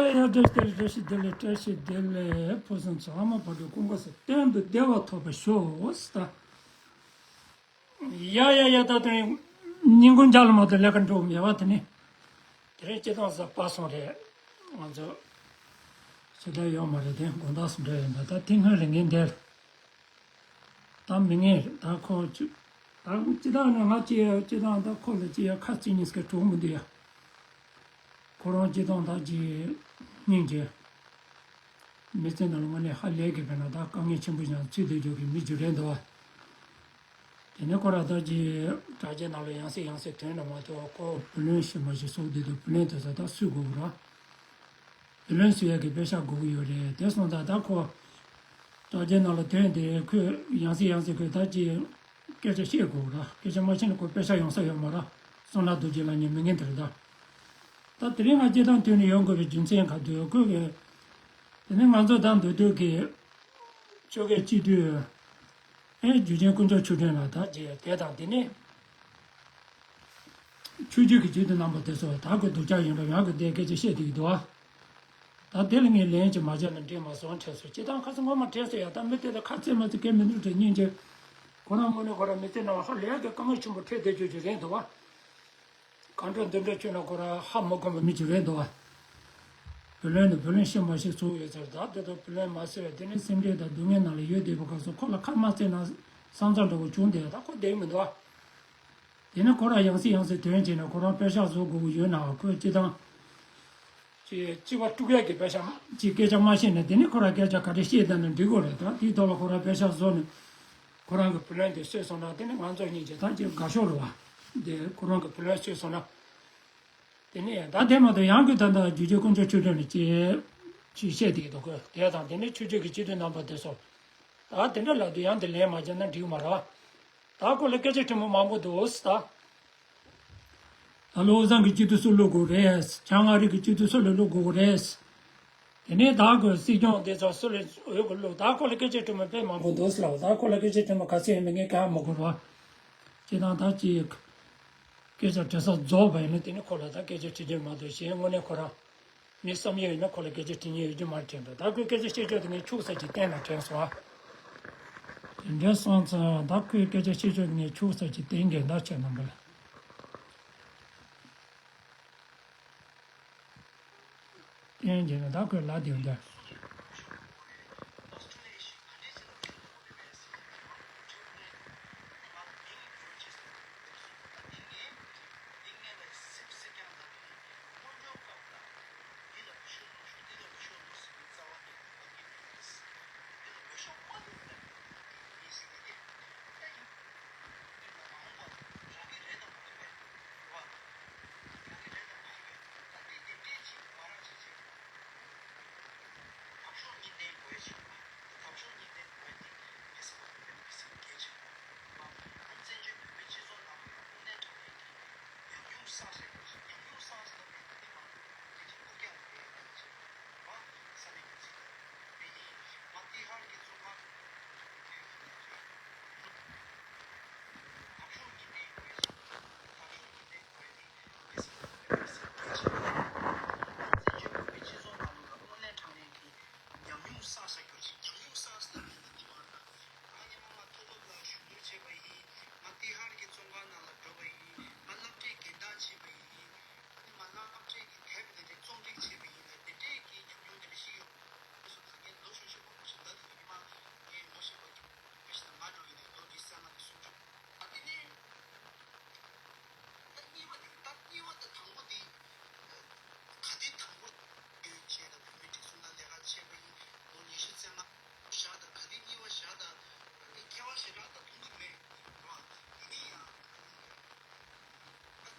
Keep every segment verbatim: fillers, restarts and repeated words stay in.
ཡ། བཀྲ་ཤིས་བདེ་ལེགས། བཀྲ་ཤིས་བདེ་ལེགས། བཀྲ་ཤིས་བདེ་ལེགས། ཕུན་སུམ་ཚོགས། ཨ་མ་བག་དྲོ་ཀུན་དགའ་སོགས། གཏན་དུ་བདེ་བ་ཐོབ་པར་ཤོག་ཟེར། ད་ཡ་ཡ་ཡ། ད་དེ་རིང་ཉིན་གུང་ཇ་ལ་མ་གཏོགས་ལས་ཀ་འགྲོ་མེད་པ། དེ་ནི་དེ་རིང་སྤྱིར་བཏང་གཟའ་པ་སངས་རེད། ང་ཚོ་ཕྱི་ཟླ་ཡོད་མ་རེད། དེ་དགོང་དག་སུ་འགྲོ་ཡོད་འདུག་ད་དེ་སྔོན་རེ་ངས་འདིར། ད་མི་ངན་རེད། ད་ཁོ་ཅི། ད་སྤྱིར་བཏང་ནས་ང་ཅི་ཡ། སྤྱིར་བཏང་ད་ཁོ་ལ་ཅི་ཡ་ཁ་རྩིས་གཉིས་ཀ་གྲོགས་མི་འདུག་ཡ། ཁོ་རང་སྤྱིར་བཏང་ད་ཅི་སྙིང་རྗེ། མི་ཚེ་ནང་ལ་དངོས་གནས་ཧ་ལས་ཀྱི། དཔེར་ན་ད་དཀའ་ངལ་ཆེན་པོ་ཞིག་ཚུད་བསྡད་རྒྱུ་གི་མི་ཅིག་རེད་འདུག་བ། དེ་ནས་ཁོ་རང་ད་ཅི་དྲ་རྒྱའི་ནང་ལ་ཡང་སེ་ཡང་སེ་ཐོན་ན་མ་གཏོགས། ཁོ་བུ་ལོན་ཞིག་མ་ཞིག་བཟོ་བསྡད་འདུག་བུ་ལོན་དེ་ཚོ་ད་སུས་དགོས་ར། བུ་ལོན་སུ་ཡ་གི་པེ་ཤག་དགོས་ཀྱི་ཡོད་རེད། དེ་སོང་ཙང་ད་ཁོ་དྲ་རྒྱའི་ནང་ལ་ཐོན་ཏེ། ཁོས་ཡང་སེ་ཡང་སེ་ཁོས་ད་ཅི་སྐད་ཆ་བཤད་དགོས་ར། སྐད་ཆ་མ་བཤད་ན་ཁོ་པེ་ཤག་ཡོང་ས་ཡོད་མ་ར། བསོད་ནམས་རྡོ་རྗེ་ལགས་ཉིད་མི་ངན་དེ་རེད་ད། ད་དེ་རིང་ང་སྤྱིར་བཏང་ཐོན་ནས་ཡོང་དགོས་པའི་རྒྱུ་མཚན་ག་དུས་ཁོས་གི། དེ་ནས་ང་ཚོ་ད་མདོ་སྟོད་ཀྱི་ཆོལ་ཁའི་སྤྱི་འཐུས། ཨེ། རྒྱུ་ཆེན་དཀོན་མཆོག་ཆོས་སྒྲོན་ལགས། ད་ཅི་དེ་དང་དེ་ནས། ཆོས་བརྒྱུད་ཀྱི་སྤྱི་འཐུས་རྣམ་པ་དེ་ཚོ་ད་ཁོས་སྡུག་ཅག་ཡིན་རུང་ཡང་ཁོས་དེ་སྐད་ཆ་བཤད་བསྡད་ཀྱི་འདུག་ཨ། ད་དེ་ལ་ངས་ལན་ཅིག་མ་བརྒྱབ་ན་འགྲིག་མ་སོང་དྲན་སོང་། སྤྱིར་བཏང་ཁ་སང་སྔོན་མ་དྲན་སོང་ཡ། ད་མི་དེ་ལ་ཁ་རྩེ་མ་རྩེ་གལ་མི་འདུག་དྲན་སྙིང་རྗེ། ཁོ་རང་དངོས་གནས་ཁོ་རང་མི་ཚེ་ནང་ཧ་ལས་ཀྱི་དཀའ་ངལ་ཆེན་པོ་འཕྲད་བསྡད་རྒྱུ་ཅིག་རེད་འདུག་བ། གང་འདྲ་འདི་འདྲ་བྱུང་ན་ཁོ་རང་ཧ་མ་གོ་བའི་མི་ཅིག་རེད་འདུག་བ། བུ་ལོན་ནི་བུ་ལོན་ཤི་མ་ཤི་བཟོ་ཡོད་ཚར། ད་དེ་ཚོ་བུ་ལོན་མ་བཟོས་པ་དེ་ནི་སེམས་ཁྲལ་དང་སྡུག་བསྔལ་ནང་ལ་ཡོད་བསྡད་པ་ག་སོང་། ཁོ་ལ་ཁ་མ་རྩེ་ན་བསམ་ཚུལ་འདྲ་བོ་བྱུང་བསྡད། ད་ཁོ་བསྡད་མི་འདུག་བ། དེ་ནི་ཁོ་རང་ཡང་སེ་ཡང་སེ་ཐོན་བྱས་ནས་ཁོ་རང་པེ་ཤག་བཟོ་དགོས་ཀྱི་ཡོད་ན། ཁོས་སྤྱིར་བཏང་ཅི་ཅི་བ་དཀྲུག་ཡག་གི་པེ་ཤག་ཅིག་སྐད་ཆ་མ་བཤད་ན། དེ་ནི་ཁོ་རང་སྐད་ཆ་ག་རེ་བཤད་བསྡད་ན་འགྲིག་གོ་རེད། ད་དེའི་ཐོག་ལ་ཁོ་རང་པེ་ཤག་བཟོ་ནས་ཁོ་རང་གི་བུ་ལོན་དེ་གསོས་སོང་ན། དེ་ནི་ང་ཚོ་གཉིས་ཀྱི་ད་ཅིག་དགའ་ཤོས་རེད་བ། དེ་ཁོ་རང་གི་བུ་ལོན་གསོས་སོང་ན། དེ་ནི་ད་དེ་མ་གཏོགས་ཡང་ཁོས་ད་ལྟ་རྒྱུ་ཆེན་དཀོན་མཆོག་ཆོས་སྒྲོན་ནས་ཅི་ཅི་བཤད་བསྡད་འདུག་གོ། དེ་དང་དེ་ནི་ཆོས་བརྒྱུད་ཀྱི་སྤྱི་འཐུས་རྣམ་པ་དེ་ཚོ། ད་དེ་འདྲ་ལབ་དུས་ཡང་དེ་ལན་མ་བརྒྱབ་ན་འགྲིག་མ་རེད། ད་ཁོ་ལ་སྐད་ཆ་དྲི་མོ་མང་པོ་འདུག་ད། ད་བློ་བཟང་གི་སྤྱི་འཐུས་སུ་བླུག་དགོས་རེད། བྱང་ཨ་རི་གི་སྤྱི་འཐུས་སུ་ལ་བླུག་དགོས་རེད། དེ་ནས་ད་ཁོས་སྲིད་སྐྱོང་དེ་ཚོ་སུ་ལ་འོས་དགོས་བླུག། ད་ཁོ་ལ་སྐད་ཆ་དྲི་མོ་དཔེ་མང་པོ་འདུག་ལབ། ད་ཁོ་ལ་སྐད་ཆ་དྲི་མོ་ག་ཚོད་ཡིན་མིན་ངས་ཧ་མ་གོ་ར། སྤྱིར་བཏང་ད་ཅིག་སྐད་ཆ་དྲི་ས་རྫོགས་པ་ཡིན་ན། དེ་ནི་ཁོ་ལ་ད་སྐད་ཆ་དྲི་དྲི་མ་འདུག་ཞེས། དངོས་གནས་ཁོ་རང་མི་བསམ་ཡས་ཡིན་ན་ཁོ་ལ་སྐད་ཆ་དྲི་མཁན་ཡོད་རྒྱུ་མ་རེད་དྲན་འདུག། ད་ཁོས་སྐད་ཆ་བཤད་ཕྱོགས་དེ་ངས་ཁྱུག་ཙམ་ཅིག་བསྟན་ན་དྲན་སོང་ཨ། དེ་འདྲ་སོང་ཙང་ད་ཁོས་སྐད་ཆ་བཤད་ཕྱོགས་དེ་ངས་ཁྱུག་ཙམ་ཅིག་བསྟན་གི། ད་ཁྱེད་རྣམ་པ་ལ་བསྟན་གྱི་ན། ད་ཁོས་ལབ་དེ་འདྲ།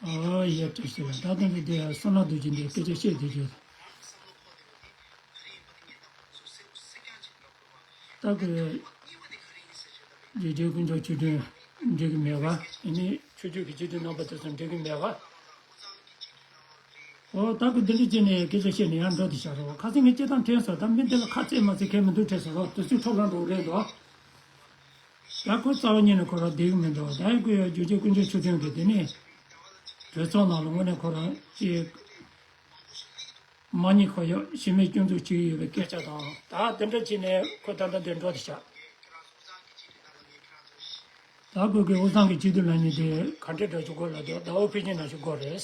ཨོ་ཡ། བཀྲ་ཤིས་ལགས། ད་ལྟ་འདི་དེ་བསོད་ནམས་རྡོ་རྗེ་འདི་སྐད་ཆ་བཤད་བསྡད་རྒྱུ། ད་ཁོས་རྒྱལ་སྤྱིའི་དཀོན་མཆོག་ཆོས་སྒྲོན་འགྲིག་གི་མེད་པ། ཨ་ནི་ཆོས་བརྒྱུད་ཀྱི་སྤྱི་འཐུས་རྣམ་པ་དེ་ཚོ་འགྲིག་གི་མེད་པ། ཨོ། ད་ཁོས་འདི་འདྲ་བྱས་ནས་སྐད་ཆ་བཤད་ནས་ཡང་འགྲོ་དེ་བཞག་རོགས། ཁ་སང་ངས་སྤྱིར་བཏང་དྲན་སོང་། ད་མི་འདི་ལ་ཁ་རྩེ་མ་རྩེ་གལ་མི་འདུག་དྲན་སོང་རོགས། དུས་ཚོད་འཕྲོ་བརླག་འགྲོ་གི་རེད་འདུག། ད་ཁོ་རྩ་བ་ཉིད་ནས་ཁོ་རང་བསྡད་ཀྱི་མི་འདུག། ད་ཡང་ཁོས་རྒྱལ་སྤྱིའི་དཀོན་མཆོག་ཆོས་སྒྲོན་གྱི་དེ་ནས་གྲོས་ཚོགས་ནང་ལ་དངོས་གནས་ཁོ་རང་ཅིག་མ་ཉེས་ཁོ་ཡོད་ཞི་མེད་སྐྱོན་འཛུགས་བྱེད་ཀྱི་ཡོད་པའི་སྐད་ཆ་དང་། ད་དེ་འདྲ་བྱས་ནས་ཁོ་ད་ལྟ་འདིར་འགྲོ་དེ་བྱ། ད་ཁོས་ཀྱི་དབུས་གཙང་གི་སྤྱི་འཐུས་ལངས་མཁན་དེ་ག་འདྲ་འདྲ་ཞིག་དགོས་ལབ་དུས་ཟླ་བ་ཕུན་སྐྱིད་ནང་བཞིན་དགོས་རེད།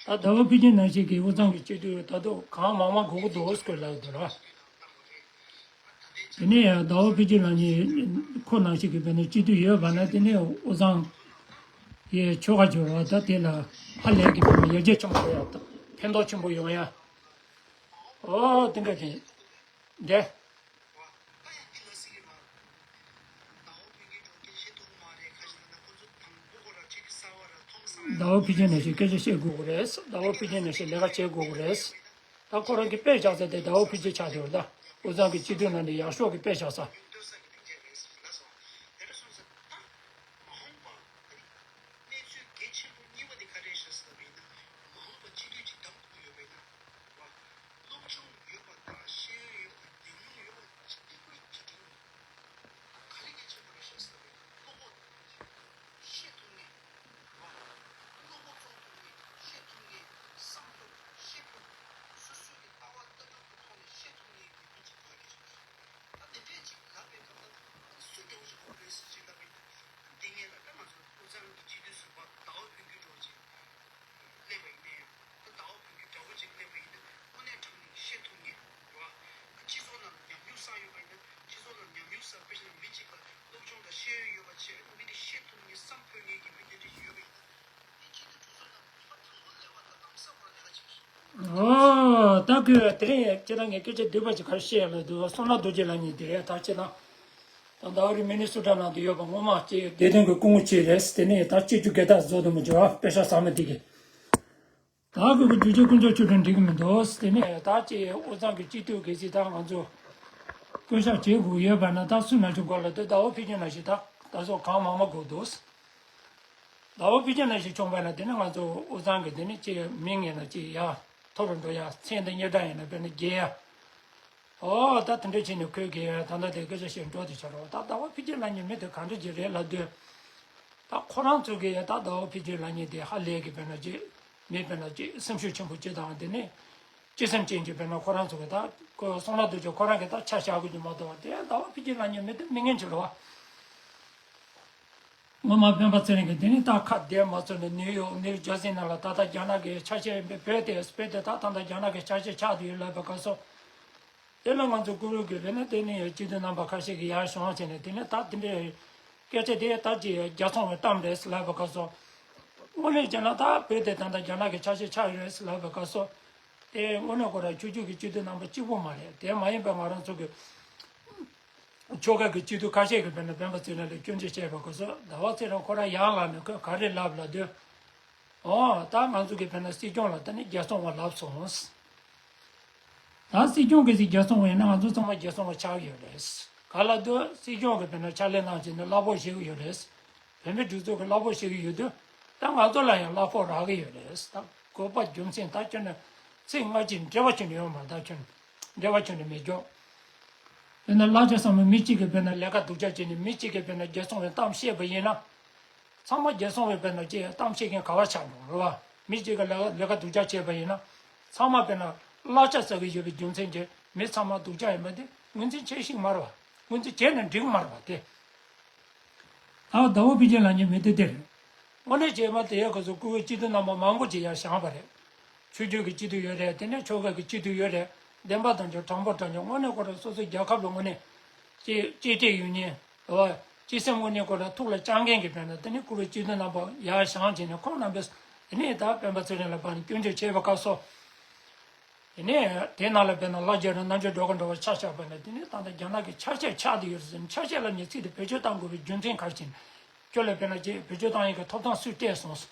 ད་ཟླ་བ་ཕུན་སྐྱིད་ནང་བཞིན་གྱི་དབུས་གཙང་གི་སྤྱི་འཐུས་ད་དུང་གང་མང་མང་དགོས་ཀྱི་འདུག་ཟེར་ལབ་འདུག་ར། དེ་ནས་ཟླ་བ་ཕུན་སྐྱིད་ལགས་ནི་ཁོ་ནང་བཞིན་གྱི་བས་ན་སྤྱི་འཐུས་ཡོད་པ་ན། དེ་ནས་དབུས་གཙང་གི་ཆོལ་ཁ་བྱོས་པ་ད་དེ་ལ་ཧ་ལས་ཀྱི་བས་ན་ཡར་རྒྱས་ཆེན་པོ་ཡོང་ཡ་ད་ཕན་ཐོགས་ཆེན་པོ་ཡོང་ཡ། ཨོ་དེ་འདྲ་དེ་འདྲ། ཟླ་བ་ཕུན་སྐྱིད་ནང་བཞིན་སྐད་ཆ་བཤད་དགོས་ཀྱི་རེད། ཟླ་བ་ཕུན་སྐྱིད་ནང་བཞིན་ལས་ཀ་བྱེད་དགོས་ཀྱི་རེད། ད་ཁོ་རང་གི་དཔེ་བཞག་ས་དེ་ཟླ་བ་ཕུན་སྐྱིད་ཆགས་བསྡད་ཡོད་རེད། ད་དབུས་གཙང་གི་སྤྱི་འཐུས་ནང་ནས་ཡག་ཤོས་ཀྱི་དཔེ་བཞག་ས། སློབ་སྦྱོང་ཡོད་པ་དང་ཤེས་ཡོན་ཡོད་པ་དང་བདེ་སྣང་ཡོད་པ་དང་ཅིག་སྟེགས་བུ་རེ་གྲ་སྒྲིག་ཡོད། ག་རེ་གལ་ཆེན་པོ་རེད་ཤག་ཟེར་བ་ཡིན་ན་བློ་ཁོག་དང་ཤེས་ཐུབ་མཁན། བློ་ཁོག་བཙོང་ཐུབ་མཁན། ཤེས་ཐུབ་མཁན། བསམ་ཕོད་ཤེས་ཕོད། སོ་སོའི་གི་ལྟ་བ་ལྟ་གྲུབ་ཀྱི་ཐོག་ནས་ཤེས་ཐུབ་མཁན་གྱི་མི་ཅིག་དགོས་ཀྱི་རེད། ད་དེ་འདྲས་ཅིག་ལབ་པའི་སྐབས་ལ་སུ་འདྲ་བོ་ཞིག་དགོས་རེད་ཟེར་ཅིག་ལབ་པ་ཡིན་ན། དེ་ངས་ལ་ད་ང་ཚོ་དབུས་གཙང་གི་སྤྱི་འཐུས་ཟུར་པ་ཟླ་བ་ཕུན་སྐྱིད་འདྲ་བོ་ཅིག་སླེབས་པ་ཡིན་ན་ཡང་། ད་ཟླ་བ་ཕུན་སྐྱིད་འདྲ་བོ་ཅིག་སླེབས་པ་ཡིན་ན་དངོས་གནས་དྲང་གནས་ཤེས་ཐུབ་མཁན་རེད་བ། སྤྱི་ཚོགས་ནང་ལ་ཉམས་མྱོང་བསགས་ཡོད་པ་ཡིན་ན། སྤྱི་ཚོགས་ནང་ཉམས་མྱོང་བསགས་པའི་ཕྱིར་མི་གཅིག་ལ་སློབ་སྦྱོང་དང་ཤེས་ཡོན་ཡོད་པ་བྱས་པ་ཡིན་ན། མི་དེ་ཤེས་ཐུབ་མཁན་བསམ་ཕོད་མཁན་གྱི་མི་དེ་འདྲ་ཞིག་ཡོད་པ་ཡིན་ན། དེ་སྤྱི་འཐུས་གྲོས་ཚོགས་ནང་མི་མ་དང་པོ་སླེབས་པ་དང་གནམ་ས་བར་ལས་ཀ་བྱེད་ཀྱི། ཨོ། ད་ཁོས་དེ་རིང་ཁྱེད་རང་ངས་སྐད་ཆ་བསྡུས་པ་ཅིག་ག་རེ་བཤད་ཡོད་ལབ་དུས། བསོད་ནམས་རྡོ་རྗེ་ལགས་ཉིད་དེ་རེད། ད་ཁྱེད་རང་། ད་ཟླ་བ་རི་མི་ནི་སོ་ཊ་ནང་དུ་ཡོད་པ་སྔོན་མ་ཅིག་བདེ་དོན་གྱི་སྐུ་ངོ་ཅིག་རེད། དེ་ནས་ད་སྤྱི་འཐུས་སྒེར་བདག་བཟོ་དུ་མི་འཇོག་པ་དཔེ་ཤག་ཟ་མི་དེ་གི། ད་ཁོས་ཁོ་རྒྱུ་ཆ་ཀུན་སྤྱོད་ཆོས་སྒྲོན་འགྲིག་གི་མི་འདུག་དེ་ནས་ད་ཅིག་དབུས་གཙང་གི་སྤྱི་འཐུས་གལ་སྲིད་ད་ང་ཚོ་བསྐོ་བཞག་བྱེད་དགོས་ཡོད་པ་ན་ད་སུ་ནང་བཞིན་དགོས་ལབ་དུས་ཟླ་བ་ཕུན་སྐྱིད་ནང་བཞིན་ད་ད་གཟོད་གང་མང་མང་དགོས་འདུག་ཟླ་བ་ཕུན་སྐྱིད་ནང་བཞིན་བྱུང་བ་ན་དེ་ནས་ང་ཚོ་དབུས་གཙང་གི་དེ་ནས་ཅིག་མིང་ཡིན་ན་ཅིག་ཡར་མཐོ་རུ་འགྲོ་ཡ། མཚན་དང་སྙན་གྲགས་ཡིན་ན་དཔེར་ན་རྒྱས་ཡ། ཨོ་ད་དེ་འདྲ་བྱས་ནས་ཁོས་གི་ད་ལྟ་དེ་སྐད་ཆ་བཤད་འགྲོ་དེ་བྱ་རོགས། ད་ཟླ་བ་ཕུན་སྐྱིད་ལབ་མཁན་མི་དེ་ག་འདྲ་ཅིག་རེད་ལབ་དུས། ད་ཁོ་རང་ཚོ་གི་ཡ་ད་ཟླ་བ་ཕུན་སྐྱིད་ལབ་མཁན་དེ་ཧ་ལས་གི་དཔེར་ན་ཅིག་མི་དཔེར་ན་ཅིག་སེམས་ཤུགས་ཆེན་པོ་ཅིག་དང་། དེ་ནས་སྤྱི་སེམས་ཅན་གྱི་དཔེར་ན་ཁོ་རང་ཚོ་གི་ད་ཁོ་བསོད་ནམས་རྡོ་རྗེ་ཁོ་རང་གི་ད་ཆ་བཞག་དགོས་ཀྱི་མ་གཏོགས། དེ་ཟླ་བ་ཕུན་སྐྱིད་ལབ་མཁན་མི་དེ་མི་ངན་ཅིག་རེད་བ། སྔོན་མ་སྤེན་པ་ཚེ་རིང་གིས་དེ་ནས་ད་ཁ་བདེ་མ་ཚོར་ནས་ནིའུ་ཡོག་ནིའུ་ཇར་སི་ནང་ལ་ད་ལྟ་རྒྱ་ནག་གི་ཆ་ཤས་བོད་དེ་བོད་དེ་ད་ད་ལྟ་རྒྱ་ནག་གི་ཆ་ཤས་ཆགས་བསྡད་ཡོད་ལབ་པའི་སྐབས་སུ། དེ་ལ་ང་ཚོ་བཀུར་འོས་ཀྱི་རེད་ན་དེ་ནས་སྤྱི་འཐུས་རྣམ་པ་ཁ་ཤས་ཀྱིས་ཡར་བཞེངས་བྱས་ནས་དེ་ནས་ད་དེ་འདྲའི་སྐད་ཆ་དེ་ད་ཅི་རྒྱ་ཚོང་བའི་གཏམ་རེད་ལབ་པའི་སྐབས་སུ། དངོས་གནས་བྱས་ན་ད་བོད་དེ་ད་ལྟ་རྒྱ་ནག་གི་ཆ་ཤས་ཆགས་ཡོད་རེད་ལབ་པའི་སྐབས་སུ། དེ་དངོས་གནས་ཁོ་རང་ཆོས་བརྒྱུད་ཀྱི་སྤྱི་འཐུས་རྣམ་པ་གཅིག་པོ་མ་རེད། དེ་མ་ཡིན་པའི་ང་རང་ཚོ་གི་ཆོལ་ཁ་གི་སྤྱི་འཐུས་ཁ་ཤས་ཀྱིས་དཔེར་ན་སྤེན་པ་ཚེ་རིང་ལ་སྐྱོན་བརྗོད་བྱས་པ་སྐབས་སུ་ཟླ་བ་ཚེ་རིང་ཁོ་རང་ཡར་ལངས་ནས་ཁོས་ག་རེ་ལབ་ལབ་དུས། ཨོ་ད་ང་ཚོ་གིས་དཔེར་ན་སྲིད་སྐྱོང་ལ་ད་ནི་རྒྱལ་སྲུང་བ་ལབ་སོང་། ད་སྲིད་སྐྱོང་གིས་ཟིག་རྒྱལ་སྲུང་བ་ཡིན་ན་ང་ཚོ་ཚང་མ་རྒྱལ་སྲུང་བ་ཆགས་ཡོད་རེད། ག་ལབ་དུས་སྲིད་སྐྱོང་གིས་དཔེར་ན་ཕྱག་ལས་གནང་བྱས་ནས་གླ་ཕོགས་བཞེས་ཀྱི་ཡོད་རེད། བོད་མིའི་སྒྲིག་འཛུགས་ཀྱི་གླ་ཕོགས་བཞེས་ཀྱི་ཡོད་དུས། ད་ང་ཚོ་ལ་ཡང་གླ་ཕོགས་རག་གི་ཡོད་རེད། ད་དགོས་པ་རྒྱུ་མཚན་ད་ཁྱོན་ནས་ཚིག་སྔ་ཕྱི་འབྲེལ་བ་ཁྱོན་ནས་ཡོད་མ་རེད། ད་ཁྱོན་འབྲེལ་བ་ཁྱོན་ནས་མེད་རྒྱུ། དཔེར་ན་གླ་ཆ་ཚང་མ་མི་གཅིག་གིས་དཔེར་ན་ལས་ཀ་སྡུག་ཅག་བྱས་ནས་མི་གཅིག་གིས་དཔེར་ན་རྒྱལ་སྲུང་བའི་གཏམ་བཤད་པ་ཡིན་ན། ཚང་མ་རྒྱལ་སྲུང་བའི་དཔེར་ན་ཅིག་གཏམ་བཤད་མཁན་ག་བ་ཆགས་འགྲོ་རེད་བ། མི་གཅིག་གིས་ལས་ལས་ཀ་སྡུག་ཅག་བྱས་པ་ཡིན་ན། ཚང་མ་དཔེར་ན་གླ་ཆ་ཟ་གི་ཡོད་པའི་རྒྱུ་མཚན་གྱིས་མི་ཚང་མ་སྡུག་ཅག་ཡིན་པ་དེ་ངོས་འཛིན་བྱེད་ཤེས་མ་རེད་བ། ངོས་འཛིན་བྱས་ནས་འགྲིག་མ་རེད་བ་དེ། ད་ཟླ་བ་ཕུན་སྐྱིད་ལབ་མཁན་མི་དེ་དེ་རེད། དངོས་གནས་བྱས་པ་དེ་ཡག་ག་ཚོད་བཀུར་འོས་སྤྱི་འཐུས་རྣམ་པ་མང་པོ་ཅིག་ཡར་བཞེངས་པ་རེད། ཆོས་བརྒྱུད་ཀྱི་སྤྱི་འཐུས་ཡོད་རེད། དེ་ནས་ཆོལ་ཁ་གི་སྤྱི་འཐུས་ཡོད་རེད། བདེན་པ་དང་ཆོས་དྲང་པོ་དྲང་ཆོས་དངོས་གནས་ཁོ་རང་སོ་སོའི་རྒྱལ་ཁབ་ལ་དངོས་གནས་གཅེས་གཅེས་སྤྲས་ཡོད་མཁན། འོ། སྤྱི་སེམས་དངོས་གནས་ཁོ་རང་ཐུགས་ལ་བཅངས་མཁན་གྱི་དཔེར་ན་དེ་ནི་བཀུར་འོས་སྤྱི་འཐུས་རྣམ་པ་ཡར་བཞེངས་བྱས་ནས་ཁོང་རྣམ་པས་དེ་ནས་ད་སྤེན་པ་ཚེ་རིང་ལ་ཕར་ནས་སྐྱོན་བརྗོད་བྱས་པའི་སྐབས་སུ། དེ་ནས་དེ་ནང་ལ་དཔེར་ན་ལྷ་རྒྱ་རི་རྣམ་དཔྱོད་སྒྲོལ་དཀར་འདྲ་བ་ཆ་བཞག་པ་ན་དེ་ནས་ད་ལྟ་རྒྱ་ནག་གི་ཆ་ཤས་ཆགས་བསྡད་ཡོད་ཟེར་ནས། ཆ་ཤས་ལབ་མཁན་ཚིག་དེ་བེད་སྤྱོད་གཏང་དགོས་པའི་རྒྱུ་མཚན་ག་རེ་བྱས་ནས། ཁྱོད་ལ་དཔེར་ན་ཅིག་བེད་སྤྱོད་གཏང་ཡས་ཀྱི་ཐོབ་ཐང་སུས་སྤྲད་སོང་།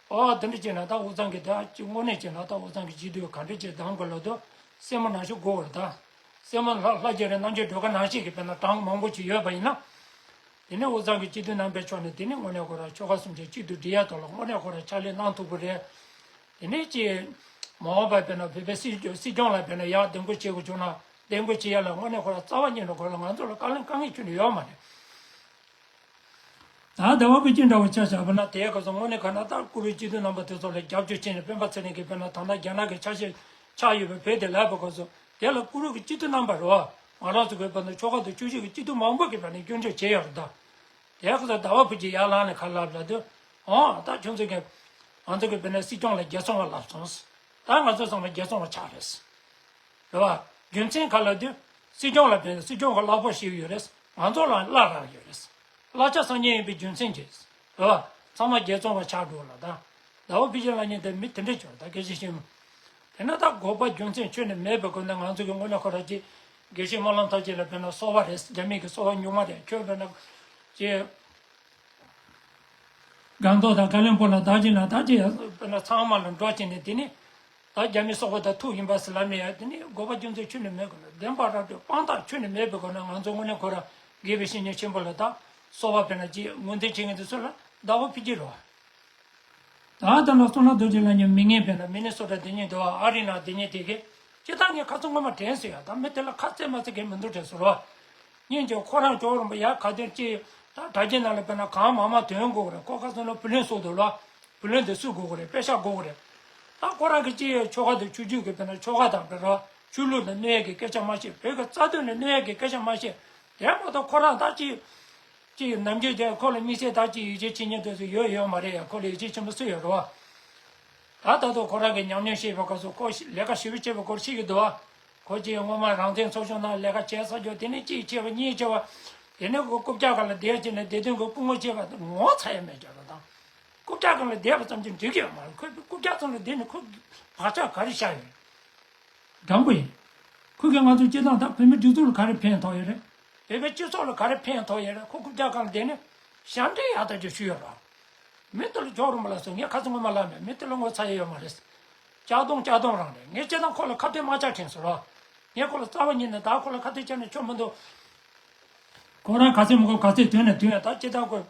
ཨོ་དེ་འདྲ་བྱས་ན་ད་དབུས་གཙང་གི་ད་ཅིག་དངོས་གནས་བྱས་ན་ད་དབུས་གཙང་གི་སྤྱི་འཐུས་ག་འདྲ་ཅིག་གདམ་དགོས་ལབ་དུས། སྲས་མོ་ནང་བཞིན་དགོས་པ་རེད་ད། སྲས་མོ་ལྷ་ལྷ་རྒྱ་རི་རྣམ་དཔྱོད་སྒྲོལ་དཀར་ནང་བཞིན་གྱི་དཔེར་ན་གྲངས་མང་པོ་ཅིག་ཡོད་པ་ཡིན་ན། དེ་ནས་དབུས་གཙང་གི་སྤྱི་འཐུས་རྣམ་པའི་ཕྱོགས་ནས་དེ་ནས་དངོས་གནས་ཁོ་རང་ཆོལ་ཁ་གསུམ་ཆའི་སྤྱི་འཐུས་སྒྲིལ་ཡ་ཐོག་ལ་དངོས་གནས་ཁོ་རང་ཕྱག་ལས་གནང་ཐུབ་ཀྱི་རེད། དེ་ནས་ཅིག་མ་འོངས་པར་དཔེར་ན་བོད་པའི་སྲིད་སྐྱོང་སྲིད་སྐྱོང་ལ་དཔེར་ན་ཡར་འདེམས་བསྐོ་བྱེད་དགོས་བྱུང་ན་འདེམས་བསྐོ་བྱེད་ཡ་ལ་དངོས་གནས་ཁོ་རང་རྩ་བ་ཉིད་ནས་ཁོ་རང་ང་ཚོ་ལ་དཀའ་ལས་དཀའ་ངལ་ཁྱོན་ནས་ཡོད་མ་རེད། ད་ཟླ་བ་ཕུན་སྐྱིད་འདྲ་བོ་ཆ་བཞག་པ་ན་དེའི་སྐབས་སུ་དངོས་གནས་ག་ན་ད་བཀུར་འོས་སྤྱི་འཐུས་རྣམ་པ་དེ་ཚོ་ལ་རྒྱབ་སྐྱོར་བྱས་ནས་སྤེན་པ་ཚེ་རིང་གིས་དཔེར་ན་ད་ལྟ་རྒྱ་ནག་གི་ཆ་ཤས་ ཆགས་ཡོད་པའི་བོད་དེ་ལབ་པའི་སྐབས་སུ་དེ་ལ་ཀུ་རུ་གི་སྐྱིད་སྡུག་རྣམ་པ་རེད་བ། ང་རང་ཚོ་གི་བོད་ནང་ཆོལ་ཁ་དང་ཆོས་བརྒྱུད་ཀྱི་སྐྱིད་སྡུག་མང་པོ་གི་བར་ནས་སྐྱོན་བརྗོད་བྱས་ཡོད་རེད་ད། དེ་ཁ་སང་ཟླ་བ་བུ་གཅིག་ཡར་ལངས་ནས་ཁ་ལབ་ལབ་དུས། ཨང་ད་ཁྱོད་ཚོ་གི་ང་ཚོ་གི་བོད་ནང་སྲིད་སྐྱོང་ལ་རྒྱལ་ཚོང་བ་ལབ་སོང་། ད་ང་ཚོ་ཚང་མ་རྒྱལ་ཚོང་བ་ཆགས་རེད། རེད་བ། རྒྱུ་མཚན་ག་ལ་དུས། སྲིད་སྐྱོང་ལ་བོད་སྲིད་སྐྱོང་གི་གླ་ཕོགས་ཞིག་ཡོད་རེད། ང་ཚོ་ལ་གླ་རག་ཡོད་རེད། གླ་ཆ་སང་ཉིན་ཡིན་པའི་རྒྱུ་མཚན་གྱིས། རེད་བ། ཚང་མ་རྒྱལ་ཚོང་བ་ཆགས་འགྲོ་ལ་ད། ཟླ་བ་བུ་གཅིག་ལབ་མཁན་དེ་མི་དེ་འདྲ་བྱུང་ད་སྐད་ཆ་བཤད་མི། དེ་ན་ད་དགོས་པ་རྒྱུ་མཚན་ཁྱོན་ནས་མེད་པའི་སྒོ་ནས་ང་ཚོ་གི་དངོས་གནས་ཁོ་ར་ཅིག་དགེ་བཤེས་སྨོན་ལམ་ཐར་རྒྱས་ལ་བོད་ནང་སོ་པ་རེད། རྒྱ་མི་གི་སོ་པ་ཉུང་མ་རེད། ཁྱོད་བོད་ནང་ཅིག་སྒང་ཏོག་དང་ཀ་ལོན་སྦུག་ལ་ད་ཅིག་ན་ད་ཅིག་བོད་ནང་ཚང་མ་ལ་འགྲོ་བྱས་ནས་དེ་ནི། ད་རྒྱ་མི་སོ་པ་དང་ཐུག་ཡིན་པ་ཟེར་ལབ་ནས་ཡ་དེ་ནི་དགོས་པ་རྒྱུ་མཚན་ཁྱོན་ནས་མེད་དགོས་ན་བདེན་པ་རབ་ཏུ་དཔང་རྟགས་ཁྱོན་ནས་མེད་པའི་སྒོ་ནས་ང་ཚོ་དངོས་གནས་ཁོ་ར་དགེ་བའི་བཤེས་གཉེན་ཆེན་པོ་ལ་ད་སོ་པ་བོད་ནང་ཅིག་ངོས་འཛིན་བྱེད་མཁན་དེ་ཚོ་ལ་ཟླ་བ་བུ་གཅིག་རེད་བ། ད་ལྟ་ལ་བསོད་ནམས་རྡོ་རྗེ་ལབ་མཁན་མི་ངན་བོད་ནང་མི་ནི་སོ་ཊ་དེ་ཉིད་དུ་ཨ་རི་ནང་དེ་ཉིད་དེ་གི་སྤྱི་བཏང་ངས་ཁ་ཚོན་ངོ་མ་དྲན་སོང་ཡ། ད་མི་དེ་ལ་ཁ་རྩེ་མ་རྩེ་གི་མི་འདུག་དྲན་སོང་རོ། སྙིང་རྗེ་ཁོ་རང་ཅོག་རིན་པོ་ཡ་ག་དོན་ཅི། ད་དྲ་རྒྱའི་ནང་ལ་དཔེར་ན་གང་མང་མང་དོན་དགོས་རེད། ཁོ་ཁ་ཚོན་ལ་བུ་ལོན་སུ་འདུག་ལ། བུ་ལོན་དེ་སུ་དགོས་རེད། པེ་ཤག་དགོས་རེད། ད་ཁོ་རང་གི་ཅི་ཆོལ་ཁ་དང་ཆོས་བརྒྱུད་ཀྱི་དཔེར་ན་ཆོལ་ཁ་དང་དཔེར་ན་ཆོས་ལུགས་ལ་གནོད་ཡས་ཀྱི་སྐད་ཆ་མ་བཤད། བོད་ཀྱི་རྩ་དོན་ལ་གནོད་ཡས་ཀྱི་སྐད་ཆ་མ་བཤད། དེ་མ་གཏོགས་ཁོ་རང་ད་ཅི། ཅིག་ནམ་རྒྱུན་དེ་ཁོ་ལ་དམིགས་བསལ་ད་ཅིག་ཡིད་ཆེས་བྱེད་མཁན་དེ་ཚོ་ཡོད་ཡོད་མ་རེད་ཡ། ཁོ་ལ་ཡིད་ཆེས་ཆེན་པོ་སུ་ཡོད་རེད་བ། ད་ད་དུང་ཁོ་རང་གི་ཉམས་མྱོང་བཤད་པའི་སྐབས་སུ་ཁོ་ལས་ཀ་ཞེ་པོ་བྱས་པའི་སྐོར་བཤད་ཀྱི་འདུག་བ། ཁོ་ཅིག་སྔོན་མ་རང་བཙན་ཚོགས་ཆུང་ནང་ལས་ཀ་བྱས་ཚར་རྒྱུ་དེ་ནས་གཅིག་བྱས་པ་གཉིས་བྱས་པ། དེ་ནས་ཁོ་རྐུབ་བཀྱག་སྒང་ལ་བསྡད་བྱས་ནས་བདེ་དོན་གྱི་སྐུ་ངོ་བྱས་པ་ངོ་ཚ་ཡ་མེད་ཀྱང་རེད་དང་། རྐུབ་བཀྱག་སྒང་ལ་བསྡད་པ་ཙམ་གྱིས་འགྲིག་གི་ཡོད་མ་རེད། ཁོས་རྐུབ་བཀྱག་ཙམ་ལ་བསྡད་ནས་ཁོ་བག་ཆགས་ག་རེ་བཞག་ཡོད། དྲང་པོ་ཡིན། ཁོ་གིས་ང་ཚོ་སྤྱི་བཏང་ད་བོད་མི་སྒྲིག་འཛུགས་ལ་ག་རེ་ཕན་ཐོགས་ཡོད་རེད། བོད་པའི་སྤྱི་ཚོགས་ལ་ག་རེ་ཕན་ཐོགས་ཡོད་རེད། ཁོ་རྐུབ་བཀྱག་སྒང་ལ་བསྡད་ནས་ཞབས་འདྲེན་ཡག་ཐག་ཆོད་ཞུས་ཡོད་རེད། མི་དེ་ལ་ཅོག་རིན་པོ་ལགས་སོ། ངས་ཁ་ཚོན་ངོ་མ་ལབ་མེད། མི་དེ་ལ་ངོ་ཚ་ཡ་ཡོད་མ་རེད། ལྕགས་གདོང་ལྕགས་གདོང་རང་རེད། ངས་སྤྱི་བཏང་ཁོ་ལ་ཁ་གཏད་མ་བཅག་དྲན་སོང་རོ། ངས་ཁོ་ལ་རྩ་བ་ཉིད་ནས་ད་ཁོ་ལ་ཁ་གཏད་བཅག་ནས་ཆོ་མི་འདུག་ཁོ་རང་ག་ཚོད་མི་དགོས་ག་ཚོད་དོན་ནས་དོན་ད་སྤྱི་བཏང་ཁོ།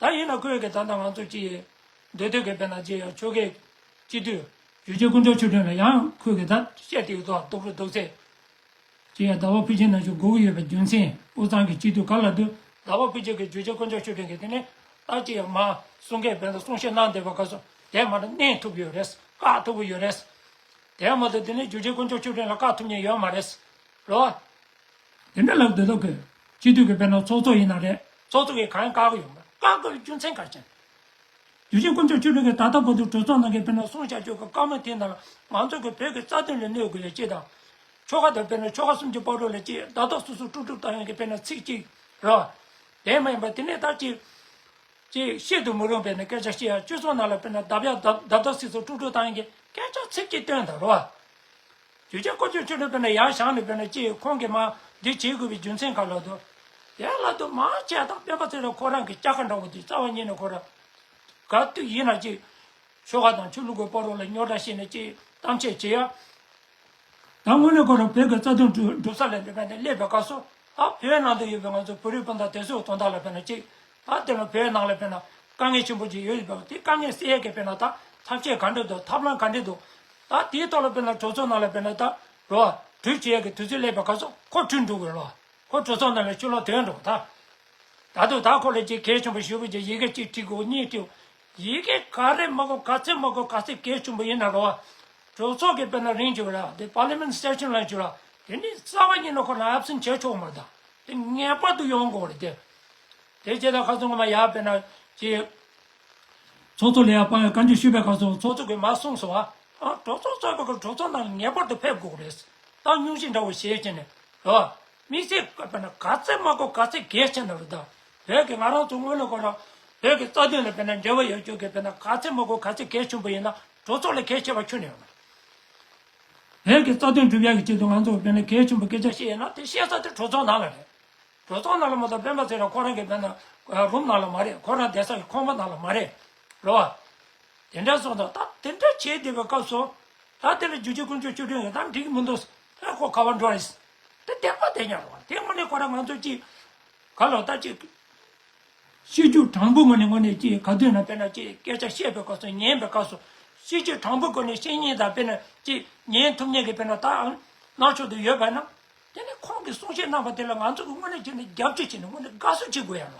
ད་ཡིན་ན་ཁོས་གི་ད་ལྟ་ང་ཚོ་ཅི་འདོད་འདོད་གི་དཔེར་ན་ཅི་ཡང་ཆོལ་ཁའི་སྤྱི་འཐུས་ཡུལ་ཆེན་དཀོན་མཆོག་ཆོས་སྒྲོན་ལ་ཡང་ཁོས་གི་ད་བཤད་དེ་གི་ཐོག་རྡོག་རོ་རྡོག་ཚད་ཅི་ཡང་ཟླ་བ་ཕུན་ཆེན་ནང་བཞིན་དགོས་ཀྱི་ཡོད་པའི་རྒྱུ་མཚན་དབུས་གཙང་གི་སྤྱི་འཐུས་ག་ལ་འདུག་ཟླ་བ་ཕུན་ཆེན་གི་ཡུལ་ཆེན་དཀོན་མཆོག་ཆོས་སྒྲོན་གི་དེ་ནས་ད་ཅི་ཡང་མ་གསུང་སྐད་དཔེར་ན་གསུང་བཤད་གནང་བསྡད་པ་ག་སོ་དེ་མ་ད་གནས་ཐུབ་ཡོད་རེད། བཀག་ཐུབ་ཀྱི་ཡོད་རེད། དེ་མ་ད་དེ་ནས་ཡུལ་ཆེན་དཀོན་མཆོག་ཆོས་སྒྲོན་ལ་བཀག་ཐུབ་མཁན་ཡོད་མ་རེད། རོ། དེ་འདྲ་ལབ་སྡོད་ཐུབ་གི་སྤྱི་འཐུས་ཀྱི་དཔེར་ན་ཚོགས་གཙོ་ཡིན་ན་རེད། ཚོགས་གཙོ་གིས་གང་ཡང་བཀག་གི་ཡོད་མ་རེད། བཀག་དགོས་པའི་རྒྱུ་མཚན་ག་རེ་བྱས། ཡུལ་ཆེན་དཀོན་མཆོག་ཆོས་སྒྲོན་གྱིས་ད་ལྟ་བར་དུ་གྲོས་ཚོགས་ནང་གི་དཔེར་ན་གསུང་བཤད་ཆོག་གི་བཀའ་མོལ་དེ་ནང་ང་ཚོ་གི་བོད་ཀྱི་རྩ་དོན་ལ་གནོད་དགོས་ཡ་ཅིག་དང་། ཆོལ་ཁ་དང་དཔེར་ན་ཆོལ་ཁ་གསུམ་གྱི་བར་དུ་ལ་ཅིག་བརྡ་རྟགས་སོ་སོ་དཀྲུག་དཀྲུག་བཏང་ཡ་གི་དཔེར་ན་ཚིག་གཅིག་རེད་བ། དེ་མ་ཡིན་པ་དེ་ནས་ད་ཅིག་ཅིག་བཤད་དུ་མི་རུང་བའི་ནས་སྐད་ཆ་བཤད་ཡ། སྤྱི་ཚོགས་ནང་ལ་དཔེར་ན་བརྡབ་ཡ་བརྡབ་བརྡབ་བརྡབ་སིག་སོགས་དཀྲུག་དཀྲུག་བཏང་ཡ་གི་སྐད་ཆ་ཚིག་གཅིག་བཏོན་དང་རོ། ཡུལ་ཆེན་དཀོན་མཆོག་ཆོས་སྒྲོན་དཔེར་ན་ཡར་བཞེངས་ནས་དཔེར་ན་ཅིག་ཁོང་གིས་མ་འདི་བྱེད་དགོས་པའི་རྒྱུ་མཚན་ག་ལ་འདུག་དེ་ལ་དུ་མ་བྱས་དང་སྤེན་པ་ཚེ་རིང་ཁོ་རང་གི་སྐྱ་ཀ་འདྲ་བོ་དེ་རྩ་བ་ཉིད་ནས་ཁོ་རང་ག་དུས་ཡིན་ན་ཅིག་ཆོལ་ཁ་དང་ཆོས་ལུགས་ཀྱི་བར་ལ་རྙོག་དྲ་བཤད་ནས་ཅིག་གཏམ་བཤད་བྱེད་ཡ། ད་དངོས་གནས་ཁོ་རང་བོད་ཀྱི་རྩ་དོན་སྒྲུབ་སྒྲུབ་ས་ལ་འདི་ག་ནས་སླེབས་པའི་སྐབས་སུ་ད་བོད་ནང་དུ་ཡོད་པའི་ང་ཚོ་བོད་རིགས་སྤུན་ཟླ་དེ་ཚོའི་དོན་དག་ལ་དཔེར་ན་ཅིག་ད་དེ་ལ་བོད་ནང་ལ་དཔེར་ན་དཀའ་ངལ་ཆེན་པོ་ཅིག་ཡོད་པ་དེ་དཀའ་ངལ་སེལ་ཡས་ཀྱི་དཔེར་ན་ད་ཐབས་ཤེས་ག་འདྲ་འདུག་ཐབས་ལམ་ག་འདྲ་འདུག་ད་དེའི་ཐོག་ལ་དཔེར་ན་གྲོས་ཚོགས་ནང་ལ་དཔེར་ན་ད་རོ་གྲོས་བྱེད་ཡས་ཀྱི་དུས་ཚོད་སླེབས་པའི་སྐབས་སུ་ཁོ་བྲོས་འགྲོ་དགོས་ལོ། ཁོ་གྲོས་ཚོགས་ནང་ལ་ཕྱིར་ལོག་ཐོན་འགྲོ་ད། ད་དུང་ད་ཁོ་ལ་ཅིག་གལ་ཆེན་པོ་ཞུ་བ་ཅིག་ཡི་གེ་གཅིག་བྲིས་དགོས་གཉིས་བྲིས། ཡི་གེ་ག་རེ་མ་དགོས་ག་ཚད་མ་དགོས་ག་ཚད་གལ་ཆེན་པོ་ཡིན་ན་རོ། གྲོས་ཚོགས་ཀྱི་དཔེར་ན་རིང་བྱུང་ར་དེ་པར་ལི་མེན་སེ་ཤན་ལ་བྱུང་ར་དེ་ནི་རྩ་བ་ཉིད་ནས་ཁོ་ལ་ཨེབ་སེན་བྱེད་ཆོག་མ་རེད་ད། དེ་ངེས་པར་དུ་ཡོང་དགོས་རེད་དེ། དེ་རྗེས་ད་ཁ་སང་ང་མ་ཡར་དཔེར་ན་ཅིག་ཚོགས་གཙོ་ལ་ཡར་པང་བཀའ་འགྱུར་ཞུས་པའི་སྐབས་སུ་ཚོགས་གཙོ་གིས་མར་གསུངས་སོང་བ། ཨ་གྲོས་ཚོགས་ཚོགས་པའི་སྐབས་གྲོས་ཚོགས་ནང་ངེས་པར་དུ་ཕེབས་དགོས་རེད། ད་སྙུང་གཞི་འདྲ་བོ་བྱེད་ཀྱི་ནས་རོ། དམིགས་བསལ་དཔེར་ན་ག་ཚད་མ་དགོས་ག་ཚད་གལ་ཆེ་ན་རུ་ད། བོད་ཀྱི་ང་རང་ཚོ་སྔོན་ལ་ཁོ་རང་བོད་ཀྱི་རྩ་དོན་ལ་དཔེར་ན་འབྲེལ་བ་ཡོད་རྒྱུ་གི་དཔེར་ན་ག་ཚད་མ་དགོས་ག་ཚད་གལ་ཆེན་པོ་ཡིན་ན་གྲོས་ཚོགས་ལས་གལ་ཆེ་བ་ཁྱོན་ནས་ཡོད་མ་རེད། བོད་ཀྱི་རྩ་དོན་སྒྲུབ་ཡག་གི་ཆེད་དུ་ང་ཚོ་དཔེར་ན་གལ་ཆེན་པོ་སྐད་ཆ་བཤད་ཡོད་ན་དེ་བཤད་ས་དེ་གྲོས་ཚོགས་ནང་ལ་རེད། གྲོས་ཚོགས་ནང་ལ་མ་གཏོགས་སྤེན་པ་ཚེ་རིང་ཁོ་རང་གི་དཔེར་ན་རུམ་ནང་ལ་མ་རེད། ཁོ་རང་བསྡད་ས་གི་ཁང་པ་ནང་ལ་མ་རེད། རེད་བ། དེ་འདྲ་སོང་ཙང་ད་དེ་འདྲ་བྱས་བསྡད་པའི་སྐབས་སུ་ད་དེ་ལ་རྒྱུ་ཆེན་དཀོན་མཆོག་ཆོས་སྒྲོན་གྱིས་ད་འགྲིག་གི་མི་འདུག་ད་ཁོ་ག་པར་འགྲོ་རེད། དེ་བདེན་པ་དེ་ཉག་རེད་བ། དེ་དངོས་གནས་ཁོ་རང་ང་ཚོ་ཅིག་ག་ལོ་ད་ཅིག་སྲིད་ཇུས་དྲང་པོའི་ངོས་ནས་དངོས་གནས་ཀྱི་ག་དུས་ན་དཔེར་ན་ཅིག་སྐད་ཆ་བཤད་པའི་སྐབས་སུ་ཉན་པའི་སྐབས་སུ་སྲིད་ཇུས་དྲང་པོའི་སྒོ་ནས་བཤད་ཉན་དང་དཔེར་ན་ཅིག་ཉན་ཐུབ་ཉན་གྱི་དཔེར་ན་ད་གནང་ཕྱོགས་དུ་ཡོད་པ་ན་དེ་ནི་ཁོང་གིས་གསུང་བཤད་གནང་བ་དེ་ལ་ང་ཚོ་གི་དངོས་གནས་བྱས་ནས་རྒྱབ་སྐྱོར་བྱས་ནས་དངོས་གནས་དགའ་བསུ་བྱེད་དགོས་ཡ་ལ།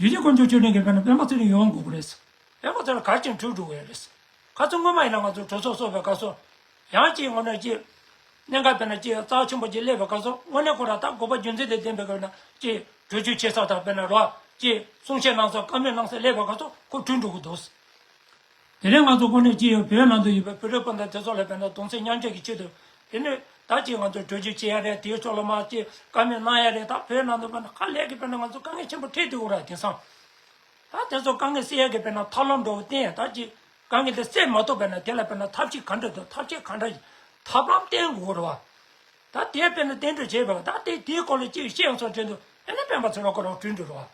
ཡུལ་ཆེན་དཀོན་མཆོག་ཆོས་སྒྲོན་གྱི་དཔེར་ན་སྤེན་པ་ཚེ་རིང་ཡོང་དགོས་ཀྱི་རེད། སྤེན་པ་ཚེ་རིང་ག་ཅིག་འགྲུབ་འགྲོ་གི་རེད། ཁ་སང་སྔོན་མ་ཡིན་ན་ང་ཚོ་གྲོས་ཚོགས་ཚོགས་པའི་སྐབས་སུ། ཡང་ཅིག་དངོས་གནས་ཅིག་གནད་འགག་དཔེར་ན་ཅིག་རྩ་ཆེན་པོ་ཅིག་སླེབས་པའི་སྐབས་སུ་དངོས་གནས་ཁོ་རང་ད་དགོས་པ་རྒྱུ་མཚན་དང་ལྡན་པའི་སྐབས་ན་ཅིག་གྲོས་ཆོད་བྱེད་ས་དང་དཔེར་ན་རོ། ཅིག་གསུང་བཤད་གནང་ས་བཀའ་མོལ་གནང་ས་སླེབས་པའི་སྐབས་སུ་ཁོ་བྲོས་འགྲོ་གི་འདུག་དེ་རིང་ང་ཚོ་དངོས་གནས་ཅིག་ཡོད་བོད་ནང་དུ་ཡོད་པའི་བོད་རིགས་སྤུན་ཟླ་དེ་ཚོ་ལ་དཔེར་ན་གདུང་སེམས་མཉམ་སྐྱེད་ཀྱི་ཆེད་དུ། དེ་ནས་ད་ཅིག་ང་ཚོ་གྲོས་ཆོད་བྱེད་ཡ་རེད། དེའི་ཕྱོགས་ལ་མ་ཅིག་བཀའ་མོལ་གནང་ཡ་རེད། ད་བོད་ནང་དུ་དཔེར་ན་ཧ་ལས་ཀྱི་དཔེར་ན་ང་ཚོ་དཀའ་ངལ་ཆེན་པོ་འཕྲད་འདུག་ར། དེང་སང་ད་དེ་ཚོ་དཀའ་ངལ་སེལ་ཡ་གི་དཔེར་ན་ཐབས་ལམ་འདྲ་བོ་བསྟན་ཡ། ད་ཅིག་དཀའ་ངལ་དེ་སེལ་མ་ཐུབ་པ་ན་དེ་ལ་དཔེར་ན་ཐབས་ཤེས་ག་འདྲ་འདུག་ཐབས་ཤེས་ག་འདྲ་ཐབས་ལམ་བསྟན་དགོས་རེད་བ། ད་དེ་དཔེར་ན་བསྟན་གྲོས་བྱས་པ་ད་དེ་དེའི་སྐོར་ལ་ཅིག་བཤད་ཡོང་ས་དྲན་དུས་ཨེ་ན་སྤེན་པ་ཚེ་རིང་ཁོ་རང་བྲོས་འགྲོ་རེད་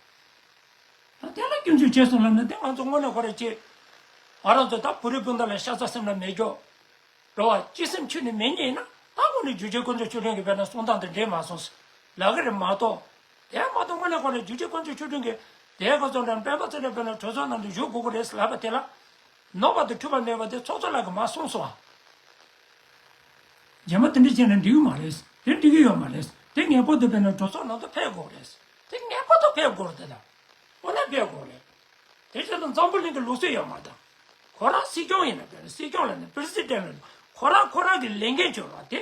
བ། ད་དེ་ལ་སྐྱོན་བརྗོད་བྱས་སོང་ལབ་ན་དེ་ང་ཚོ་དངོས་གནས་ཁོ་རང་ཅིག་ང་རང་ཚོ་ད་བོད་རིགས་སྤུན་ཟླ་ལ་ཤ་ཚ་སེམས་ལ་མེད་རྒྱུ་རེད་བ། སྤྱི་སེམས་ཁྱོན་ནས་མེད་ཉེས་ཡིན་ན་ད་དངོས་གནས་རྒྱུ་ཆེན་དཀོན་མཆོག་མཆོག་སྤྲུལ་གྱི་དཔེར་ན་གསུང་སྟངས་དེ་འདྲས་མ་སོང་ལབ་ཀྱི་རེད་མ་གཏོགས། དེ་མ་གཏོགས་དངོས་གནས་ཁོ་རང་རྒྱུ་ཆེན་དཀོན་མཆོག་མཆོག་སྤྲུལ་གྱི་དེའི་སྐབས་སུ་འདྲ་སྤེན་པ་ཚེ་རིང་དཔེར་ན་གྲོས་ཚོགས་ནང་དུ་བཞུགས་དགོས་ཀྱི་རེད་ལབ་པ་དེ་ལ། ནོར་བ་དང་འཁྲུལ་བ་མེད་པ་དེ་ཚོགས་གཙོ་ལགས་ཀྱིས་མ་གསུངས་སོང་ཨ། རྗེས་མ་དེ་འདྲ་བྱས་ན་འགྲིག་གི་མ་རེད། དེ་འགྲིག་གི་ཡོད་མ་རེད། དེ་ངེས་པར་དུ་དཔེར་ན་གྲོས་ཚོགས་ནང་དུ་ཕེབས་དགོས་རེད། དེ་ངེས་པར་དུ་ཕེབས་དགོས་རེད། དེ་དང་དངོས་གནས་ཕེབས་དགོས་རེད། དེ་བྱས་ན་འཛམ་བུ་གླིང་གི་ལུགས་སྲོལ་ཡོད་མ་རེད། ཁོ་རང་སྲིད་སྐྱོང་ཡིན་ན་དཔེར་ན་སྲིད་སྐྱོང་ལ་ནི་པི་རེ་སི་ཌེན་ལ་ནི་ཁོ་རང་ཁོ་རང་གི་ལས་འགན་བྱོས་ར་དེ།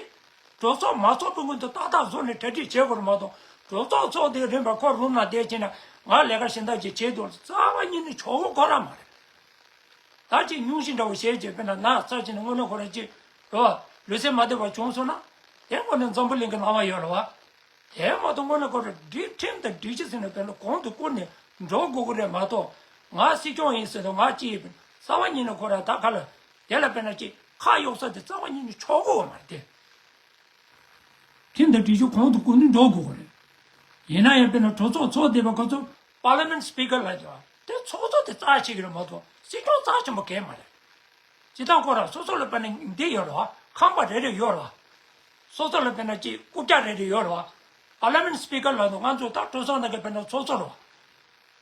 གྲོས་ཚོགས་མ་ཚོགས་པའི་སྔོན་དུ་ཏག་ཏག་བཟོ་ནས་གྲ་སྒྲིག་བྱེད་དགོས་རེད་མ་གཏོགས་གྲོས་ཚོགས་ཚོགས་དེ་རིམ་པར་ཁོ་རུམ་ནང་བསྡད་བྱས་ན་ང་ལས་ཀ་གཞན་དག་ཅིག་བྱེད་འདུག་རྩ་བ་ཉིད་ནས་ཆོག་གི་ཁོ་རང་མ་རེད། ད་ཅིག་སྙུང་གཞི་འདྲ་བོ་བྱས་རྗེས་དཔེར་ན་ན་ཚ་ཅིག་ནས་དངོས་གནས་ཁོ་རང་ཅིག་རོ། ལུས་སེམས་མ་བདེ་བ་བྱུང་སོང་ན། དེ་དངོས་གནས་འཛམ་བུ་གླིང་གི་ལམ་བ་ཡོད་རེད་བ། དེ་མ་གཏོགས་དངོས་གནས་ཁོ་རང་སྒྲིག་ཁྲིམས་དང་སྒྲིག་གཞི་ཟེར་ནས་དཔེར་ན་གོང་དུ་བཀུར་ནས་འགྲོ་དགོས་ཀྱི་རེད་མ་གཏོགས། ང་སྲིད་སྐྱོང་ཡིན་ཟེར་དུས་ང་ཅི་ཡིན་པ་རྩ་བ་ཉིད་ནས་ཁོ་རང་ད་ག་ལ་དེ་ལ་དཔེར་ན་ཅིག་ཁ་གཡོག་ས་དེ་རྩ་བ་ཉིད་ནས་ཆོག་གི་ཡོད་མ་རེད་དེ། ཁྲིམས་དང་སྒྲིག་གཞི་གོང་དུ་བཀུར་ནས་འགྲོ་དགོས་ཀྱི་རེད། ཡིན་ན་ཡང་དཔེར་ན་གྲོས་ཚོགས་ཚོགས་བསྡད་པ་ཁོ་ཚོ་པར་ལི་མེན་ཊི་སི་པི་ཀར་ལབ་ཀྱི་ཡོད། དེ་ཚོགས་གཙོ་དེ་རྩ་ཆེ་གི་རེད་མ་གཏོགས་སྲིད་སྐྱོང་རྩ་ཆེན་པོ་གང་ཡང་མ་རེད། སྤྱིར་བཏང་ཁོ་རང་སོ་སོ་ལ་དཔེར་ན་འདི་ཡོད་རེད་བ། ཁང་པ་རེ་རེ་ཡོད་རེད་བ། སོ་སོ་ལ་དཔེར་ན་ཅིག་རྐུབ་བཀྱག་རེ་རེ་ཡོད་རེད་བ། པར་ལི་མེན་ཊི་སི་པི་ཀར་ལབ་དུས་ང་ཚོ་ད་གྲོས་ཚོགས་ནང་གི་དཔེར་ན་ཚོགས་གཙོ་རེད་བ།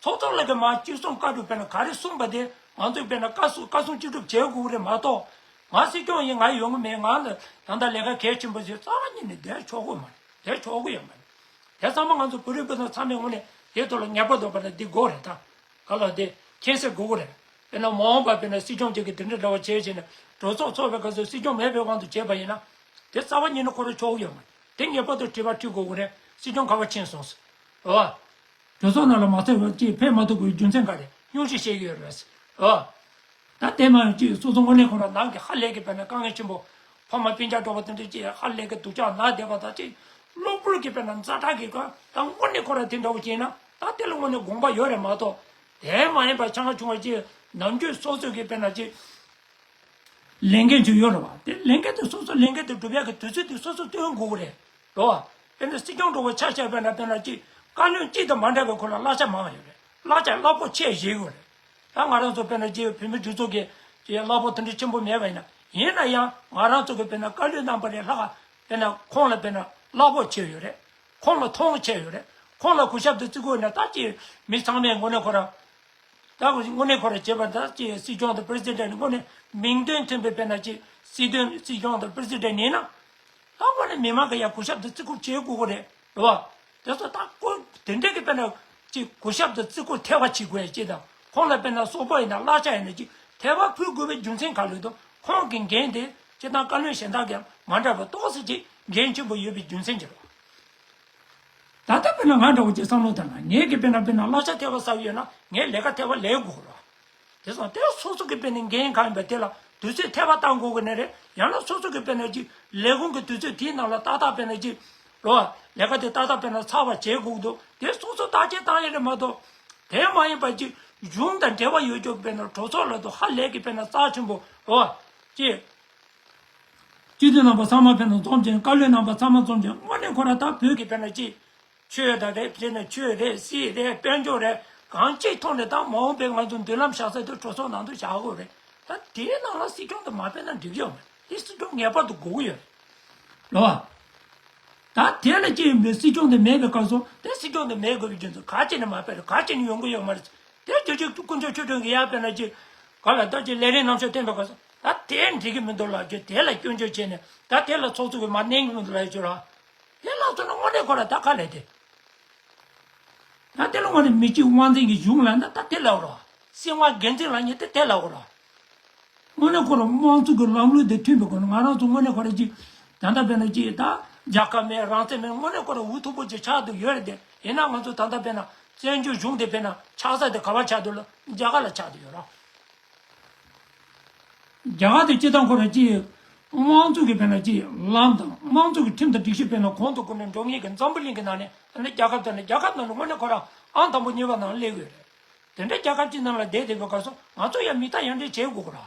ཚོགས་གཙོ་ལགས་ཀྱིས་མར་གཅིག་གསུང་བཀའ་སྒྲུབ་དཔེར་ན་ག་རེ་གསུངས་པ་དེ་ང་ཚོས་དཔེར་ན་བཀའ་གསུང་བཀའ་གསུང་བཅུ་སྒྲུབ་བྱེད་དགོས་ཀྱི་རེད་མ་གཏོགས། ང་སྲིད་སྐྱོང་ཡིན་ང་ཡོང་གི་མེད་ང་ལ་ད་ལྟ་ལས་ཀ་གལ་ཆེན་པོ་ཞིག་རྩ་བ་ཉིད་ནས་བསྡད་ཆོག་གི་མ་རེད། བསྡད་ཆོག་གི་ཡོད་མ་རེད། དེ་ཚང་མ་ང་ཚོ་བོད་རིགས་སྤུན་ཟླ་ཚང་མས་དངོས་གནས་དེའི་ཐོག་ལ་ངེས་པར་དུ་དཔེར་ན་འདི་དགོས་རེད་ད། ག་ལ་དེ་མཁྱེན་གསལ་དགོས་ཀྱི་རེད། དཔེར་ན་མ་འོངས་པ་དཔེར་ན་སྲིད་སྐྱོང་ཅིག་གིས་དེ་འདྲ་འདྲ་བ་བྱས་བྱས་ནས་གྲོས་ཚོགས་ཚོགས་པའི་སྐབས་སུ་སྲིད་སྐྱོང་མེད་པའི་དབང་དུ་བྱས་པ་ཡིན་ན། དེ་རྩ་བ་ཉིད་ནས་ཁོ་རང་ཆོག་གི་ཡོད་མ་རེད། དེ་ངེས་པར་དུ་དྲི་བ་དྲི་དགོས་ཀྱི་རེད། སྲིད་སྐྱོང་ག་པར་ཕྱིན་སོང་ཟེར། རེད་བ། གྲོས་ཚོགས་ནང་ལ་མ་ཚད་པ་ཅིག་ཕེབས་མ་ཐུབ་པའི་རྒྱུ་མཚན་ག་རེ་སྙུང་གཞི་བཤད་ཀྱི་ཡོད་རེད། ཨ། ད་དེ་མ་ཡིན་ཅིག་སོ་སོ་དངོས་གནས་ཁོ་རང་ནང་གི་ཧ་ལས་ཀྱི་དཔེར་ན་དཀའ་ངལ་ཆེན་པོ། ཕ་མ་སྤུན་ཀྱག་འགྲོ་བ་དེ་འདྲ་ཅིག་ཧ་ལས་ཀྱི་སྡུག་ཅག་ན་བསྡད་པ་དང་ཅིག་གློ་བུར་གྱི་དཔེར་ན་ཛ་དྲག་གི་ཀ་ད་དངོས་གནས་ཁོ་རང་དེ་འདྲ་བོ་བྱས་ན་ད་དེ་ལ་དངོས་གནས་དགོངས་པ་ཡོད་རེད་མ་གཏོགས། དེ་མ་ཡིན་པ་ཆུང་ང་ཆུང་བ་ཅིག་ནམ་རྒྱུན་སོ་སོ་གི་དཔེར་ན་ཅིག་ལས་འགན་ཅིག་ཡོད་རེད་བ། དེ་ལས་འགན་དེ་སོ་སོ་ལས་འགན་དེ་སྒྲུབ་ཡག་གི་དུས་ཚོད་དེ་སོ་སོ་སྟོན་དགོས་ཀྱི་རེད། རེད་བ། དཔེར་ན་སྲིད་སྐྱོང་འགྲོ་བ་ཆ་བཞག་པ་ན་དཔེར་ན་ཅིག་བཀའ་བློན་གཅིག་དང་མ་འདྲ་བའི་ཁོ་ལ་གླ་ཆ་མང་བ་ཡོད་རེད། གླ་ཆ་གླ་ཕོགས་ཆེ་བཞེས་ཡོད་རེད། ད་ང་རང་ཚོ་དཔེར་ན་ཅིག་བོད་མི་སྒྲིག་འཛུགས་ཀྱི་ཅིག་གླ་ཕོགས་དེ་འདྲ་ཆེན་པོ་མེད་པ་ཡིན་ན་ཡིན་ན་ཡང་ང་རང་ཚོ་གི་དཔེར་ན་བཀའ་བློན་རྣམ་པ་རེ་ལྷག་དཔེར་ན་ཁོང་ལ་དཔེར་ན་གླ་ཕོགས་ཆེ་ཡོད་རེད། ཁོང་ལ་མཐོང་ཆེ་ཡོད་རེད། ཁོང་ལ་གུས་ཞབས་དང་བརྩི་བཀུར་ཡོད་ན་ད་ཅིག་མི་ཚང་མས་དངོས་གནས་ཁོ་རང་། ད་དངོས་གནས་ཁོ་རང་བྱས་པ་ད་ཅིག་སྲིད་སྐྱོང་དང་པི་རེ་སི་ཌེན་ཊི་དངོས་གནས་མིང་དོན་མཐུན་པའི་དཔེར་ན་ཅིག་སྲིད་དོན་སྲིད་སྐྱོང་དང་པི་རེ་སི་ཌེན་ཊི་ཡིན་ན། ད་དངོས་གནས་མི་མང་གི་ཡང་གུས་ཞབས་དང་བརྩི་བཀུར་བྱེད་དགོས་ཀྱི་རེད། རེད་བ། དེ་ཚོ་ད་ཁོ་དེ་འདྲ་གི་དཔེར་ན་ཅིག་གུས་ཞབས་དང་བརྩི་བཀུར་ཐེ་བ་བྱེད་དགོས་ཡ་ཅིག་དང་ཁོང་ལ་དཔེར་ན་གསོལ་ཕོགས་ཡིན་ན་གླ་ཆ་ཡིན་ན་ཅིག་ཐེ་བ་ཕུལ་དགོས་པའི་རྒྱུ་མཚན་ག་ལོས་དང་ཁོང་གི་འགན་དེ་སྤྱིར་བཏང་བཀའ་བློན་གཞན་དག་གིས་མ་འདྲ་བ་ཏོག་ཙམ་ཅིག་འགན་ཆེན་པོ་ཡོད་པའི་རྒྱུ་མཚན་གྱིས་རེད་བ། ད་ལྟ་དཔེར་ན་ང་འདྲ་བོ་ཅིག་བསམ་བློ་བཏང་ན་ངས་ཀྱི་དཔེར་ན་དཔེར་ན་གླ་ཆ་ཐེ་བ་ཟ་གི་ཡོད་ན་ངས་ལས་ཀ་ཐེ་བ་ལས་དགོས་རེད་བ། དེ་སོང་དེ་སོ་སོ་གི་དཔེར་ན་འགན་གང་ཡིན་པ་དེ་ལ་དུས་ཚོད་ཐེ་བ་བཏང་དགོས་ཀྱི་ནི་རེད། ཡང་ན་སོ་སོ་གི་དཔེར་ན་ཅིག་ལས་ཁུངས་ཀྱི་དུས་ཚོད་དེའི་ནང་ལ་ཏག་ཏག་དཔེར་ན་ཅིག་རོ། ལས་ཀ་དེ་ཏག་ཏག་དཔེར་ན་ཚར་བ་བྱེད་དགོས་ཀྱི་འདུག་དེ་སོ་སོ་བརྟག་དཔྱད་བཏང་ཡ་རེད་མ་གཏོགས། དེ་མ་ཡིན་པ་ཅིག་གཞུང་དང་འབྲེལ་བ་ཡོད་ཀྱོག་དཔེར་ན་གྲོས་ཚོགས་ལ་དུ་ཧ་ལས་ཀྱི་དཔེར་ན་རྩ་ཆེན་པོ་རོ། ཅིག་སྤྱི་འཐུས་རྣམ་པ་ཚང་མ་དཔེར་ན་འཛོམས་ཀྱིན་བཀའ་བློན་རྣམ་པ་ཚང་མ་འཛོམས་ཀྱིན་དངོས་གནས་ཁོ་རང་ད་བོད་ཀྱི་དཔེར་ན་ཅིག་ཆོས་དང་རེད་དཔེར་ན་ཆོས་རེད་སྲིད་རེད་དཔལ་འབྱོར་རེད་གང་ཅིའི་ཐོག་ནས་ད་མ་འོངས་པའི་ང་ཚོ་མདུན་ལམ་བཞག་ས་དེ་གྲོས་ཚོགས་ནང་དུ་བཞག་དགོས་རེད། ད་དེའི་ནང་ལ་སྲིད་སྐྱོང་དེ་མ་ཕེབས་ན་འགྲིག་ཡོད་མ་རེད། དེ་སྲིད་སྐྱོང་ངེས་པར་དུ་དགོས་ཀྱི་ཡོད་རེད། རེད་བ། ད་དེ་ལ་ཅི་ཡིན་པའི་སྲིད་སྐྱོང་དེ་མེད་པའི་སྐབས་སུ་དེ་སྲིད་སྐྱོང་དེ་མེད་དགོས་པའི་རྒྱུ་མཚན་ག་ཅི་ནས་མ་ཕེབས་རེད་ག་ཅི་ནས་ཡོང་གི་ཡོད་མ་རེད། དེ་རྒྱུ་ཅིག་དཀོན་མཆོག་མཆོག་སྤྲུལ་གྱི་ཡར་དཔེར་ན་ཅིག་ག་ལ་ད་ཅིག་ལས་རིམ་ནང་ཆོས་བསྟན་པའི་སྐབས་སུ་ད་དེ་འགྲིག་གི་མི་འདུག་ལབ་རྒྱུ་དེ་ལ་སྐྱོན་བརྗོད་བྱས་ནས་ད་དེ་ལ་ཚོགས་གཙོ་གིས་མར་གནོན་གི་མི་འདུག་ལབ་རྒྱུ་ར། དེ་ལ་སོང་ན་དངོས་གནས་ཁོ་ར་ད་ག་ལས་དེ། ད་དེ་ལ་དངོས་གནས་མི་གཅིག་དབང་འཛིན་གྱི་གཞུང་ལ་ན་ད་དེ་ལབ་ར། སྲིད་དབང་སྒེར་འཛིན་ལབ་མཁན་དེ་དེ་ལབ་ར། དངོས་གནས་ཁོ་རང་དམངས་གཙོ་གི་ལམ་ལུགས་དེ་མཐུན་པའི་སྒོ་ནས་ང་རང་ཚོ་དངོས་གནས་ཁོ་རང་ཅིག་ད་ལྟ་དཔེར་ན་ཅིག་ད་རྒྱལ་ཁབ་མེད་རང་བཙན་མེད་དངོས་གནས་ཁོ་རང་འུ་ཐུག་པོ་ཅིག་ཆགས་བསྡད་ཡོད་རེད་དེ། ཡིན་ན་ང་ཚོ་ད་ལྟ་དཔེར་ན་བཙན་བྱོལ་གཞུང་དེ་དཔེར་ན་ཆགས་ས་དེ་ག་པར་ཆགས་འདུག་ལ་རྒྱ་གར་ལ་ཆགས་བསྡད་ཡོད་ར། རྒྱ་གར་དེ་སྤྱིར་བཏང་ཁོ་རང་ཅིག་དམངས་གཙོ་གི་དཔེར་ན་ཅིག་ལམ་དང་དམངས་གཙོ་གི་ཁྲིམས་དང་སྒྲིག་གཞི་དཔེར་ན་གོང་དུ་བཀུར་ནས་འགྲོ་ངེས་ཀྱི་འཛམ་བུ་གླིང་གི་ནང་ནས་ཨ་ནི་རྒྱལ་ཁབ་དང་ནི་རྒྱལ་ཁབ་ནང་ལ་དངོས་གནས་ཁོ་རང་ཨང་དང་པོ་གཉིས་པ་ནང་སླེབས་ཡོད་རེད། དེ་འདྲའི་རྒྱལ་ཁབ་ཅིག་ནང་ལ་བསྡད་བསྡད་པའི་སྐབས་སུ་ང་ཚོ་ཡང་མིག་ལྟ་ཡང་འདྲེན་བྱེད་དགོས་ཀྱི་ར།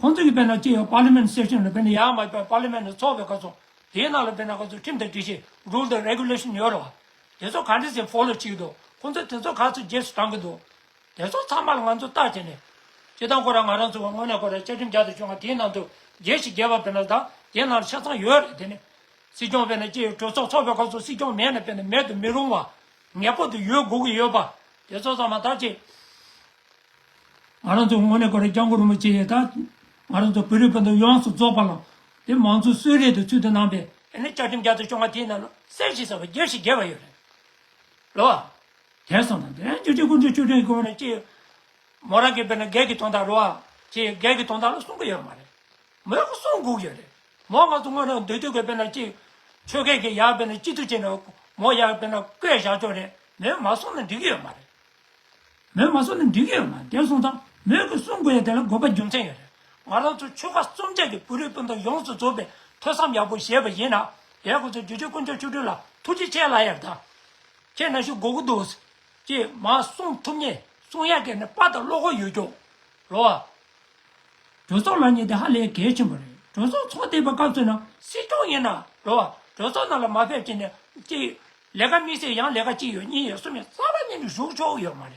ཁོང་ཚོ་གི་དཔེར་ན་ཅིག་པར་ལི་མེན་སེ་ཤན་ལ་དཔེར་ན་ཡར་མར་པར་ལི་མེན་ལ་ཚོགས་པའི་སྐབས་སུ་དེའི་ནང་ལ་དཔེར་ན་ཁོང་ཚོ་ཁྲིམས་དང་སྒྲིག་གཞི་རུལ་དང་རེ་གུ་ལེ་ཤན་ཡོད་རེད་བ། དེ་ཚོ་ག་འདྲ་ཞིག་ཕོ་ལོ་བྱེད་ཀྱི་འདུག་ཁོང་ཚོ་དེ་ཚོ་ག་ཚོད་རྗེས་སུ་འབྲང་གི་འདུག་དེ་ཚོ་ཚང་མ་ལ་ང་ཚོ་བལྟ་བྱས་ནས། སྤྱིར་བཏང་ཁོ་རང་ང་རང་ཚོ་དངོས་གནས་ཁོ་རང་བཅའ་ཁྲིམས་བརྒྱ་དང་བཅོ་ལྔ་དེའི་ནང་དུ་རྒྱས་ཤིག་རྒྱས་པ་དཔེར་ན་དང་དེའི་ནང་ཆ་ཚང་ཡོད་རེད་དེ་ནི། སྲིད་སྐྱོང་དཔེར་ན་ཅིག་གྲོས་ཚོགས་ཚོགས་པའི་སྐབས་སུ་སྲིད་སྐྱོང་མེད་ན་དཔེར་ན་མེད་དུ་མི་རུང་བ། ངེས་པར་དུ་ཡོད་དགོས་ཀྱི་ཡོད་པ། དེ་ཚོ་ཚང་མ་ད་ཅིག་ང་རང་ཚོ་དངོས་གནས་ཁོ་རང་སྐྱབས་མགོན་རིན་པོ་ཆེ་ཡིས་ད་ང་རང་ཚོ་བོད་རིགས་སྤུན་ཟླ་ཡོངས་སུ་རྫོགས་པ་ལ་དེ་མང་གཙོའི་གསོལ་རས་དུ་ཚུལ་དུ་གནང་པས་ཨ་ནི་བཅའ་ཁྲིམས་བརྒྱ་དང་བཅོ་ལྔ་དེའི་ནང་ལ་གསལ་ཞིང་གསལ་བ་རྒྱས་ཤིག་རྒྱས་པ་ཡོད་རེད། ལོ། དེ་སོང་ཙང་དེ་རྗེ་བཙུན་དཀོན་མཆོག་མཆོག་སྤྲུལ་གྱི་སྐོར་ནས་ཅིག་མོ་རང་གི་དཔེར་ན་སྒེར་གྱི་དོན་དག་རོ་ཨ། ཅིག་སྒེར་གྱི་དོན་དག་ལ་གསུང་གི་ཡོད་མ་རེད། མོས་ཀྱི་གསུང་དགོས་ཀྱི་རེད། མོ་ང་ཚོ་སྔོན་རང་སྡོད་དུས་ཀྱི་དཔེར་ན་ཅིག་ཆོལ་ཁའི་གི་ཡར་དཔེར་ན་སྤྱི་འཐུས་བྱས་ནས་མོ་ཡར་དཔེར་ན་བསྐོས་བཞག་ཆོག་རེད། མོས་མ་གསུང་ན་འགྲིག་གི་ཡོད་མ་རེད། མོས་མ་གསུང་ན་འགྲིག་གི་ཡོད་མ་རེད། དེ་སོང་ཙང་མོས་ཀྱི་གསུང་དགོས་ཡ་དེ་ལ་དགོས་པ་རྒྱུ་མཚན་ཡོད་རེད། ང་རང་ཚོ་ཆོལ་ཁ་གསུམ་ཆ་གི་བོད་རིགས་སྤུན་ཟླ་ཡོངས་སུ་རྫོགས་པའི་ཐོས་བསམ་ཡག་པོ་བྱས་པ་ཡིན་ན་དེ་ཁོ་ཚོ་རྗེ་བཙུན་དཀོན་མཆོག་མཆོག་སྤྲུལ་ལ་ཐུགས་རྗེ་ཆེ་ལབ་ཡ་ད། ཁྱེད་ནང་བཞིན་དགོས་ཀྱི་འདུག་ཅེས་མར་གསུང་ཐུབ་མཁན་གསུང་ཡག་གི་ནི་དཔའ་དང་བློ་ཁོག་ཡོད་ཀྱོག་རོ། གྲོས་ཚོགས་ལབ་མཁན་དེ་ཧ་ལས་གལ་ཆེན་པོ་རེད། གྲོས་ཚོགས་ཚོགས་བསྡད་པའི་སྐབས་སུ་ན་སྲིད་སྐྱོང་ཡིན་ན་རོ། གྲོས་ཚོགས་ནང་ལ་མ་ཕེབས་ཀྱི་ནས་ཅིག་ལས་ཀ་དམིགས་བསལ་ཡང་ལས་ཀ་གཅིག་ཡོད་གཉིས་ཡོད་གསུམ་ཡོད་རྩ་བ་ཉིད་ནས་ཞུགས་ཆོག་ཡོད་མ་རེད།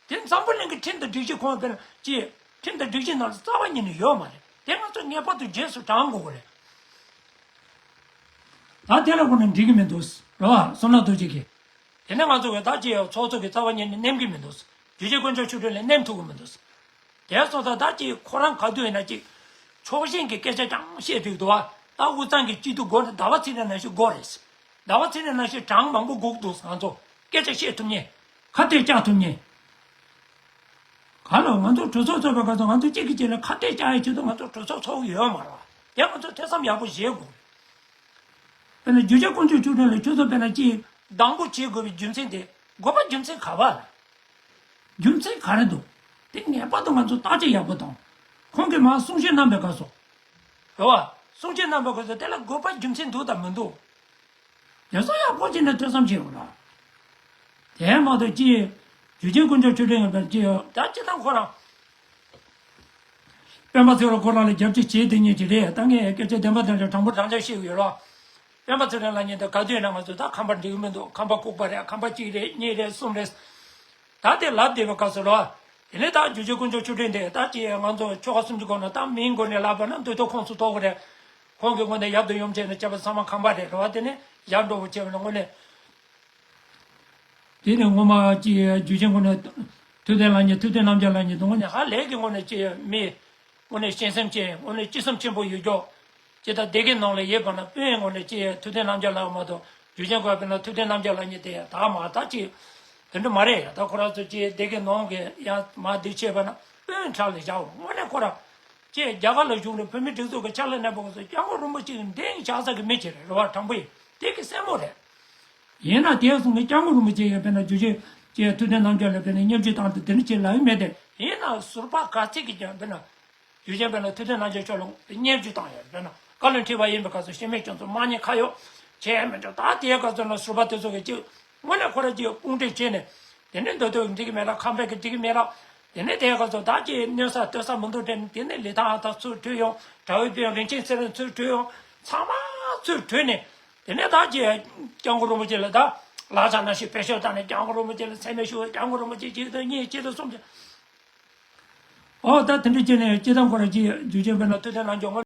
དེ་འཛམ་བུ་གླིང་གི་ཁྲིམས་དང་སྒྲིག་གཞི་ཁོངས་དཔེར་ན་ཅིག་ཁྲིམས་དང་སྒྲིག་གཞི་ནང་ལ་རྩ་བ་ཉིད་ནས་ཡོད་མ་རེད། དེ་ང་ཚོ་ངེས་པར་དུ་རྗེས་སུ་འབྲང་དགོས་ཀྱི་རེད། ད་དེ་ལ་དགོངས་ན་འགྲིག་གི་མི་འདུག་རེད་བ། བསོད་ནམས་རྡོ་རྗེ་གིས། དེ་ནས་ང་ཚོ་གི་ད་ཅི་ཡང་ཚོགས་གཙོ་གི་རྩ་བ་ཉིད་ནས་གནོན་གི་མི་འདུག་རྗེ་བཙུན་དཀོན་མཆོག་མཆོག་སྤྲུལ་ལ་གནོན་ཐུབ་གི་མི་འདུག་དེ་སོང་ཙང་ད་ཅི་ཁོ་རང་ག་དུས་ཡིན་ན་ཅིག་ཕྱོགས་ཞེན་གྱི་སྐད་ཆ་ཀྱང་བཤད་ཐུབ་འདུག་བ། ད་དབུས་གཙང་གི་སྐྱིད་སྡུག་སྒོ་ནས་ཟླ་བ་ཚེ་རིང་ནང་བཞིན་དགོས་རེད། ཟླ་བ་ཚེ་རིང་ནང་བཞིན་གྲངས་མང་པོ་དགོས་ཀྱི་འདུག་ང་ཚོ་སྐད་ཆ་བཤད་ཐུབ་མཁན། ཁ་གཏད་བཅག་ཐུབ་མཁན། ག་ལ་ང་ཚོ་གྲོས་ཚོགས་ཚོགས་པའི་སྐབས་སུ་ང་ཚོ་གཅིག་གིས་གཅིག་ལ་ཁ་གཏད་བཅག་ཡའི་ཆེད་དུ་ང་ཚོ་གྲོས་ཚོགས་ཚོགས་ཀྱི་ཡོད་མ་རེད་བ། དེ་ང་ཚོ་ཐོས་བསམ་ཡག་པོ་བྱེད་དགོས། དཔེར་ན་རྗེ་བཙུན་དཀོན་མཆོག་མཆོག་སྤྲུལ་ལ་ཁྱོད་ཚོ་དཔེར་ན་ཅིག་སྡང་པོ་བྱེད་དགོས་པའི་རྒྱུ་མཚན་དེ་དགོས་པ་རྒྱུ་མཚན་ག་བ་ལ། རྒྱུ་མཚན་ག་རེ་འདུག་དེ་ངེས་པར་དུ་ང་ཚོ་བརྟག་དཔྱད་ཡག་པོ་དང་། ཁོང་གིས་མར་གསུང་བཤད་གནང་པའི་སྐབས་སུ། རེད་བ། གསུང་བཤད་གནང་པའི་སྐབས་སུ་དེ་ལ་དགོས་པ་རྒྱུ་མཚན་འདུག་དང་མི་འདུག་དེ་ཚོ་ཡག་པོ་བྱས་ནས་ཐོས་བསམ་བྱེད་དགོས་ལ། དེ་མ་གཏོགས་ཅི། རྗེ་བཙུན་དཀོན་མཆོག་མཆོག་སྤྲུལ་ཡིན་པར་ཅི་ཡོད་ད་ཅི་དང་ཁོ་རང་། སྤེན་པ་ཚེ་རིང་ཁོ་རང་ལ་རྒྱབ་སྐྱོར་བྱེད་དེ་ཉིད་ཀྱི་རེད། ད་ངས་སྐད་ཆ་བདེན་པ་བདེན་ལ་དྲང་པོ་དྲང་བཞག་བཤད་ཀྱི་ཡོད་རོགས། སྤེན་པ་ཚེ་རིང་ལབ་མཁན་དེ་ག་དུས་ཡིན་ན་ང་ཚོ་ད་ཁང་པ་འགྲིག་གི་མི་འདུག་ཁང་པ་ལྐུགས་པ་རེད། ཁང་པ་གཅིག་རེད་གཉིས་རེད་གསུམ་རེད། ད་དེ་ལབ་བསྡད་པའི་སྐབས་སུ་རོ། དེ་ནས་ད་རྗེ་བཙུན་དཀོན་མཆོག་མཆོག་སྤྲུལ་འདི་ད་ཅི་ང་ཚོ་ཆོལ་ཁ་གསུམ་གྱི་སྒོ་ནས་ད་མིང་སྒོ་ནས་ལབ་པ་ན་འདུ་ཐོ་ཁོངས་སུ་གཏོགས་ཀྱི་རེད། ཁོང་གི་ངོས་ནས་ཡབ་དང་ཡུམ་བྱས་ནས་བྱས་པ་ཚང་མ་ཁང་པ་རེད་རོ། དེ་ནས་ཡབ་འགྲོ་བོ་བྱས་པ་ན་དངོས་གནས། དེ་ནས་ངོ་མ་ཅི་རྒྱུ་ཆེན་ཁོ་ནས་ཐུབ་བསྟན་ལགས་ཉིད་ཐུབ་བསྟན་རྣམ་རྒྱལ་ལགས་ཉིད་དུ་ངོ་ནས་ཧ་ལས་ཀྱི་ངོ་ནས་ཅི་མི་ངོ་ནས་གཅན་གཟན་ཅན་ངོ་ནས་ཅི་བསམ་ཆེན་པོ་ཡོད་ཀྱོག་ཅི་ལྟར་སྡེ་དགེ་ནང་ལ་ཡོད་པ་ན་དཔོན་ངོ་ནས་ཅི་ཐུབ་བསྟན་རྣམ་རྒྱལ་ལགས་མ་གཏོགས་རྒྱུ་ཆེན་ཁོ་དཔེར་ན་ཐུབ་བསྟན་རྣམ་རྒྱལ་ལགས་ཉིད་དེ་ད་མ་ད་ཅི་དེ་འདྲ་མ་རེད། ད་ཁོ་རང་ཚོ་ཅི་སྡེ་དགེ་ནང་གི་ཡང་མ་འདི་བྱས་པ་ན་དཔོན་གྲལ་ལ་བཞག་དངོས་གནས་ཁོ་རང་ཅི་རྒྱ་གར་ལ་བཞུགས་ནས་བོད་མི་སྒྲིག་འཛུགས་ཀྱི་ཕྱག་ལས་གནང་པ་ཚོ་སྐྱབས་མགོན་རིན་པོ་ཆེ་གི་འདེང་བཞག་ས་གི་མི་ཅིག་རེད། རེ་བ་དྲང་པོ་ཡིན་དེ་གི་སེན་མོ་རེད། ཡིན་ན་དེ་སོང་ནས་སྐྱབས་མགོན་རིན་པོ་ཆེ་ཡང་དཔེར་ན་རྒྱུ་ཆེན་ཅེས་ཐུབ་བསྟན་རྣམ་རྒྱལ་ལ་དཔེར་ན་བརྙས་བཅོས་བཏང་སྟེ་དེ་འདྲ་བྱེད་ལབ་ཡོད་མེད་དེ། ཡིན་ན་ཟུར་པ་ག་ཚད་ཀྱིས་ཀྱང་དཔེར་ན་རྒྱུ་ཆེན་དཔེར་ན་ཐུབ་བསྟན་རྣམ་རྒྱལ་མཆོག་ལ་བརྙས་བཅོས་བཏང་ཡོད། དཔེར་ན་བཀའ་བློན་ཁྲི་པ་ཡིན་པའི་སྐབས་སུ་སྐྱེ་དམན་ཁྱོད་ཚོ་དམག་ཉེས་ཁ་གཡོག་བྱས་མི་འགྲོ། ད་དེའི་སྐབས་སུ་ན་ཟུར་པ་དེ་ཚོ་གིས་ཅིག་དངོས་གནས་ཁོ་རང་ཅིག་དཔུང་སྒྲིག་བྱས་ནས་དེ་ནས་མདོ་སྟོད་འགྲིག་གི་མེད་ལ་ཁམས་པའི་གི་འགྲིག་གི་མེད་ལ། དེ་ནས་དེའི་སྐབས་སུ་ད་ཅིག་གནོད་ས་གཏོད་ས་མི་འདུག་དྲན་དེ་ནས་ལི་ཐང་ཨ་ཐག་ཚུར་བྲོས་ཡོང་། དགྲ་བོའི་དཔོན་རིན་ཆེན་ཚེ་རིང་ཚུར་བྲོས་ཡོང་། ཚང་མ་ཚུར་བྲོས་ནས། དེ་ནས་ད་ཅི་སྐྱབས་མགོན་རིན་པོ་ཆེ་ལ་ད་ལག་ཆ་ནང་བཞིན་བེད་སྤྱོད་བཏང་ནས་སྐྱབས་མགོན་རིན་པོ་ཆེ་ལ་མཚན་སྨད་ཞུ། སྐྱབས་མགོན་རིན་པོ་ཆེ་གཅིག་དང་གཉིས་གཅིག་དང་གསུམ་གྱི། ཨོ་ད་དེ་འདྲ་བྱས་ནས་སྤྱིར་བཏང་ཁོ་རང་ཅི་རྒྱུ་ཆེན་དཔེར་ན་ཐུབ་བསྟན་རྣམ་རྒྱལ་དངོས་